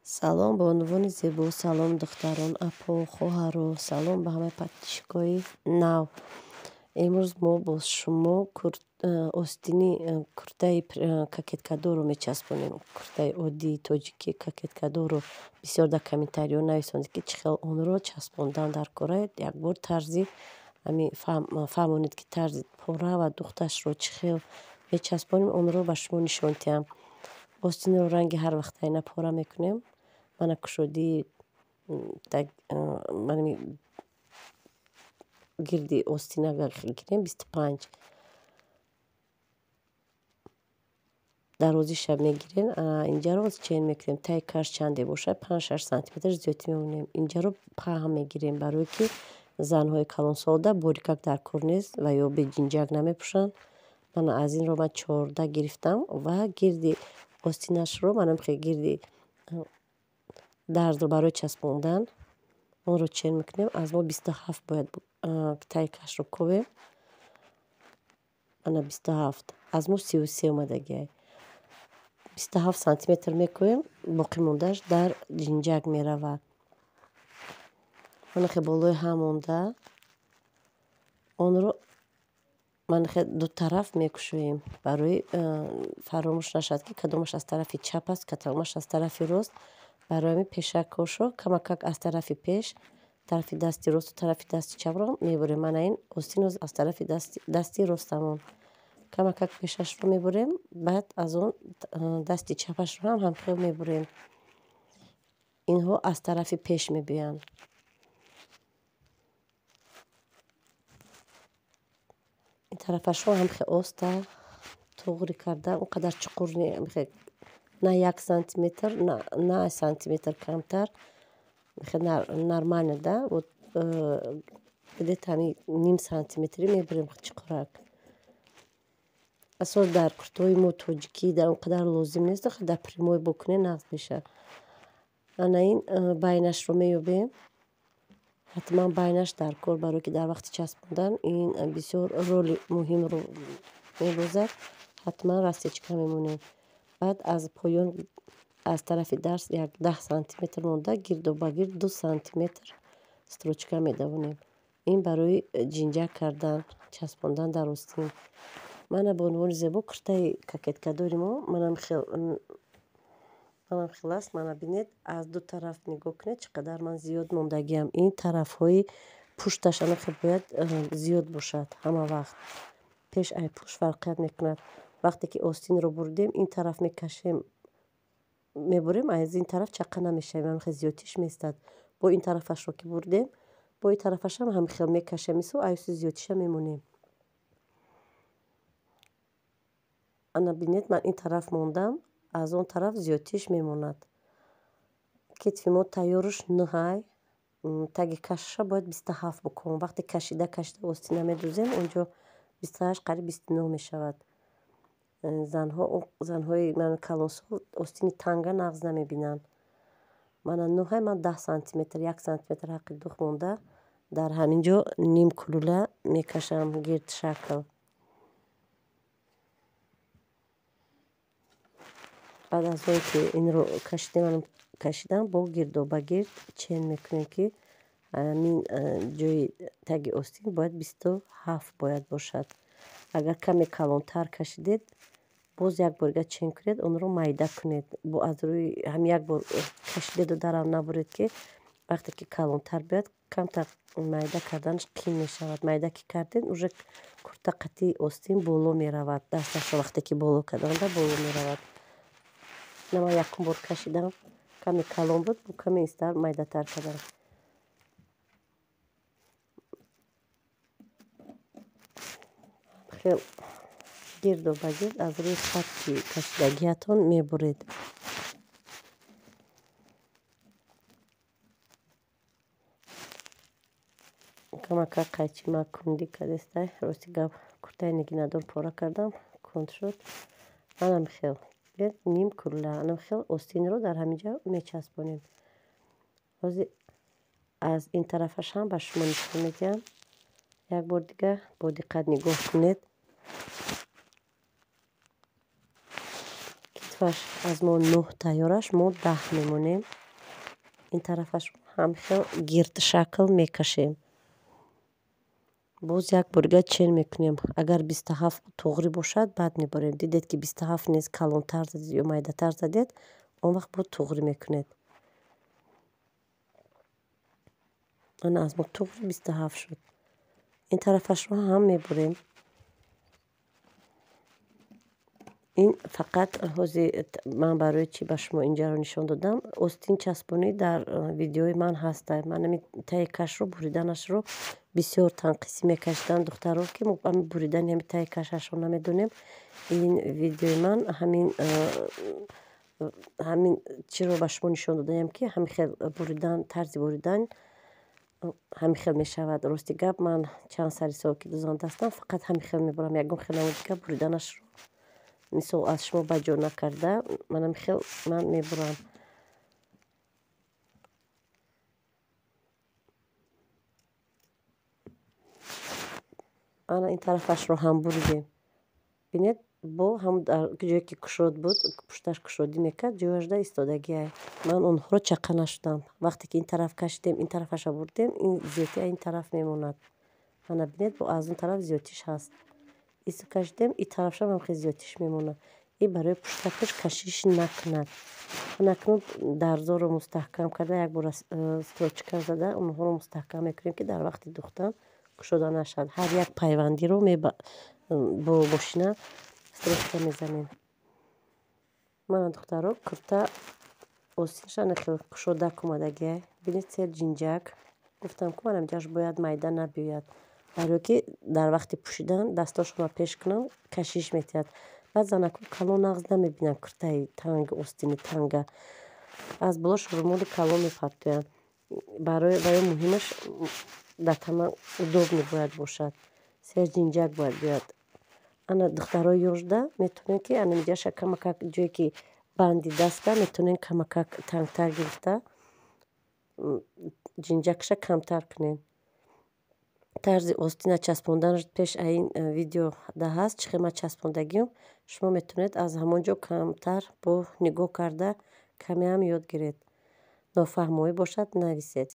Салом бонувони зебо, салом духтарон, апо, хоҳаро, салом ба ҳамаи подписчикои нав. Имрӯз мо бо шумо остини куртаи кокеткадорро мечаспонем. Куртаи оддии тоҷикӣ кокеткадорро бисёр дар комментариҳо нависонед, ки чӣ хел онро часпондан дар кора. Якбор тарзи ҳамин фаҳмонед, ки тарзи пора ва духташро чӣ хел мечаспонем, онро ба шумо нишон диҳам. Остинро ранги ҳар вақтайна пора мекунем. Мана кушодии гирди остин агар гирем 25 дарозиша мегирем. Инҷаро чен мекунем, таи каш чанде бошад, 5-6 сантиметр зиёдтӣ мемонем. Инҷаро паҳн мегирем, барое ки занҳои калонсолда борикак дар кор нест ва ё беҷинҷак намепӯшанд. Мана аз инро ман 14 гирифтам ва гирди остинашро манам гирди дарзро барои часпондан онро чен мекунем. Аз мо 27 бояд таи кашро ковем. Ана 27, аз мо 33 омадагиай. 27 сантиметр мекӯем, боқӣ мондааш дар ҷинҷак меравад. Мана хе болои ҳам монда онро мана хе ду тараф мекушоем, барои фаромӯш нашавад, ки кадомаш аз тарафи чап аст, кадомаш аз тарафи рост. Барои ҳамин пешакҳошо камакак аз тарафи пеш, тарафи дасти росту тарафи дасти чапро мебурем. Мана ин остин аз тарафи дасти ростамон камакак пешашро мебурем, баъд аз он дасти чапашро ҳам ҳамхел мебурем. Инҳо аз тарафи пеш мебиёянд. Ин тарафашро ҳамхел оста туғри карда, он қадар чуқур не, на 1 сантиметр, на сантиметр камтар, нормально да, вот где-то ҳамин ним сантиметрӣ мебурем чуқурак. Асос дар куртаҳои мо тоҷикӣ дар он қадар лозим нест, дар прямой бокунем нағз мешавад. Ана ин байнашро меёбем. Ҳатман байнаш дар кор, барое ки дар вақти часпондан ин бисёр роли муҳимро мебозад. Ҳатман растечка мемонем. Баъд аз поён аз тарафи дарс як 10 сантиметр монда гирду ба гирд 2 сантиметр строчка медавонем. Ин барои ҷинҷак кардан, часпондан дар остин. Мана бонувони зебо, куртаи кокеткадори мо манам хел аст. Мана бинед, аз ду тараф нигоҳ кунед, чӣ қадар ман зиёд мондагиам. Ин тарафҳои пушташ ана хел бояд зиёд бошад ҳама вақт. Пеш ай пушт фарқият мекунад. Вақте ки остинро бурдем, ин тараф мекашем, мебурем, аз ин тараф чақа намешавем, ҳамин хел зиёдтиш меистад. Бо ин тарафашро ки бурдем, бо ин тарафашам ҳамин хел мекашем, мисол аюси зиёдтиша мемонем. Ана бинед, ман ин тараф мондам, аз он тараф зиёдтиш мемонад. Китфи мо тайёрш 9, таги кашаша бояд 27 букунем. Вақте кашида кашида остина медӯзем, онҷо 28 қариб 29 мешавад. Занҳои ман калонсол остини танга нағз намебинанд. Мана 9, ман 10 сантиметр, 1 сантиметр ҳаққи дух монда дар ҳамин ҷо ним кулула мекашам гирд шакл. Баъд аз он ки инро кашидам, бо гирду ба гирд чен мекунем, ки ҳамин ҷои таги остин бояд 27 бояд бошад. Агар каме калонтар кашидед, боз як бор дига чен кунед, онро майда кунед. Бо аз рӯи ҳам як бор кашидеду дарам набуред, ки вақте ки калонтар биёяд, камтар майда карданаш қин мешавад. Майда ки кардед, уже курта қатъии остин боло меравад. Дасташро вақте ки боло карданда боло меравад. На, ман якум бор кашидам, каме калон буд, бо каме истар майдатар кардам. Хел гирду ба гирд аз рӯи хатти кашидагиятон мебуред. Камака қайчи ма кунди кардестай, рости гап куртаи нигинадор пора кардам, кунд шуд. Манам хел ним кулла, анам хел остинро дар ҳамин ҷо мечаспонем. Ҳозир аз ин тарафаш ҳам ба шумо нишон медиҳам. Як бор дига бо диққат нигоҳ кунед. Китфа Тарафаш аз мо 9 тайёраш, мо 10 мемонем. Ин тарафаш ҳам хел гирд шакл мекашем. Боз як борига чен мекунем. Агар 27 туғрӣ бошад, баъд мебарем. Дидед, ки 27 нест, калонтар задед ё майдатар задед, он вақт бо туғрӣ мекунед. Ана аз мо туғри 27 шуд. Ин тарафашро ҳам мебурем. Ин фақат ҳозир ман барои чӣ ба шумо инҷаро нишон додам? Остин часпонӣ дар видеои ман ҳаста. Ман ҳамин таи кашро буриданашро бисёр танқисӣ мекашиданд духтаро, ки мо ҳамин буридани ҳамин таи кашашро намедонем. Ин видеои ман ҳамин чиро ба шумо нишон додаям, ки ҳамин хел буридан, тарзи буридан ҳамин хел мешавад. Рости гап, ман чанд сари сол ки дузанда ҳастам, фақат ҳамин хел мебурам. Ягон хел намуди гап буриданашро мисол аз шумо ба ҷо накарда, ман ҳамин хел ман мебурам. Ана ин тарафашро ҳам буридем. Бинед, бо ҳам дар ҷое ки кушод буд, пушташ кушодӣ мекард, ҷояшда истодагиай. Ман онҳоро чақа нашудам. Вақте ки ин тараф кашидем, ин тарафаша бурдем, ин зиёдтӣ ин тараф мемонад. Ана бинед, бо аз он тараф зиёдтиш ҳаст. Ису кашидем, ин тарафшам ҳам хеле зиёдтиш мемонад. И барои пуштакаш кашиш накунад. Ана акнун дарзоро мустаҳкам карда, як бора строчка зада, онҳоро мустаҳкам мекунем, ки дар вақти духтан кушода нашавад. Ҳар як пайвандиро бо мошина строчка мезанем. Мана, духтаро, курта остинша ана хел кушодак омадагиай. Бинед, сер ҷинҷак. Гуфтам, ку манам ҷаш бояд майда набиёяд. Барое ки дар вақти пӯшидан дастошонро пеш кунам, кашиш метиҳад. Баъд занако калон нағз намебинанд куртаи танг, остини танга. Аз болош румоли калон мепартоянд. Барои ваё муҳимаш дар тана удобный бояд бошад. Сер ҷинҷак бояд биёяд. Ана духтарои ёшда метавонед, ки ана инҷаша камакак, ҷое ки банди даста, метавонед камакак тангтар гирифта, ҷинҷакша камтар кунед. Тарзи остина часпонданаш пеш ин видео да ҳаст, чӣ хел ман часпондагиам. Шумо метавонед аз ҳамон ҷо камтар бо нигоҳ карда камеам ёд гиред. Нофаҳмоӣ бошад, нависед.